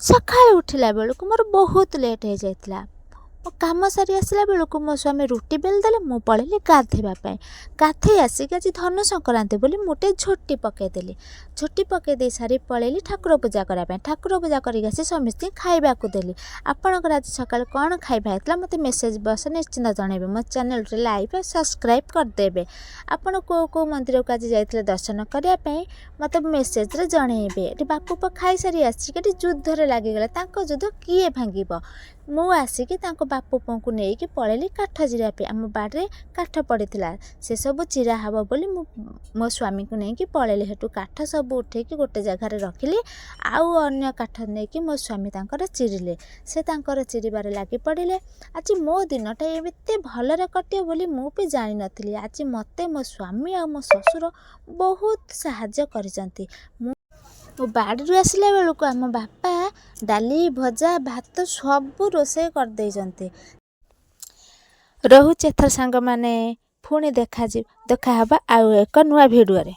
ସକାଳୁ ଉଠିଲା ବେଳକୁ ମୋର ବହୁତ ଲେଟ୍ ହେଇଯାଇଥିଲା। ମୋ କାମ ସାରି ଆସିଲା ବେଳକୁ ମୋ ସ୍ୱାମୀ ରୁଟି ବେଲି ଦେଲେ, ମୁଁ ପଳେଇଲି ଗାଧୋଇବା ପାଇଁ। ଗାଧୋଇ ଆସିକି ଆଜି ଧନୁ ସଂକ୍ରାନ୍ତି ବୋଲି ମୁଁ ଟିକେ ଝୋଟି ପକାଇଦେଲି। ଝୋଟି ପକାଇ ଦେଇ ସାରି ପଳେଇଲି ଠାକୁର ପୂଜା କରିବା ପାଇଁ। ଠାକୁର ପୂଜା କରିକି ଆସି ସମସ୍ତଙ୍କୁ ଖାଇବାକୁ ଦେଲି। ଆପଣଙ୍କର ଆଜି ସକାଳୁ କ'ଣ ଖାଇବା ହେଇଥିଲା, ମୋତେ ମେସେଜ୍ ବକ୍ସ ନିଶ୍ଚିନ୍ତ ଜଣାଇବେ। ମୋ ଚ୍ୟାନେଲ୍ରେ ଲାଇକ୍ ଆଉ ସବସ୍କ୍ରାଇବ୍ କରିଦେବେ। ଆପଣ କେଉଁ କେଉଁ ମନ୍ଦିରକୁ ଆଜି ଯାଇଥିଲେ ଦର୍ଶନ କରିବା ପାଇଁ, ମୋତେ ମେସେଜ୍ରେ ଜଣାଇବେ। ଏଠି ବାପ ପୁଅ ଖାଇସାରି ଆସିକି ଏଠି ଯୁଦ୍ଧରେ ଲାଗିଗଲେ। ତାଙ୍କ ଯୁଦ୍ଧ କିଏ ଭାଙ୍ଗିବ? ମୁଁ ଆସିକି ତାଙ୍କ ବାପ ପୁଅଙ୍କୁ ନେଇକି ପଳେଇଲି କାଠ ଚିରିବା ପାଇଁ। ଆମ ବାଡ଼ିରେ କାଠ ପଡ଼ିଥିଲା, ସେସବୁ ଚିରା ହେବ ବୋଲି ମୁଁ ମୋ ସ୍ୱାମୀକୁ ନେଇକି ପଳେଇଲି। ସେଠୁ କାଠ ସବୁ ଉଠେଇକି ଗୋଟେ ଜାଗାରେ ରଖିଲି, ଆଉ ଅନ୍ୟ କାଠ ନେଇକି ମୋ ସ୍ୱାମୀ ତାଙ୍କର ଚିରିଲେ। ସେ ତାଙ୍କର ଚିରିବାରେ ଲାଗି ପଡ଼ିଲେ। ଆଜି ମୋ ଦିନଟା ଏତେ ଭଲରେ କଟିବ ବୋଲି ମୁଁ ବି ଜାଣିନଥିଲି। ଆଜି ମୋତେ ମୋ ସ୍ୱାମୀ ଆଉ ମୋ ଶ୍ୱଶୁର ବହୁତ ସାହାଯ୍ୟ କରିଛନ୍ତି। ମୁଁ ବାଡ଼ିରୁ ଆସିଲା ବେଳକୁ ଆମ ବାପା ଡାଲି, ଭଜା, ଭାତ ସବୁ ରୋଷେଇ କରିଦେଇଛନ୍ତି। ରହୁଛି ଏଥର ସାଙ୍ଗମାନେ, ପୁଣି ଦେଖାଯିବ, ଦେଖାହେବା ଆଉ ଏକ ନୂଆ ଭିଡ଼ିଓରେ।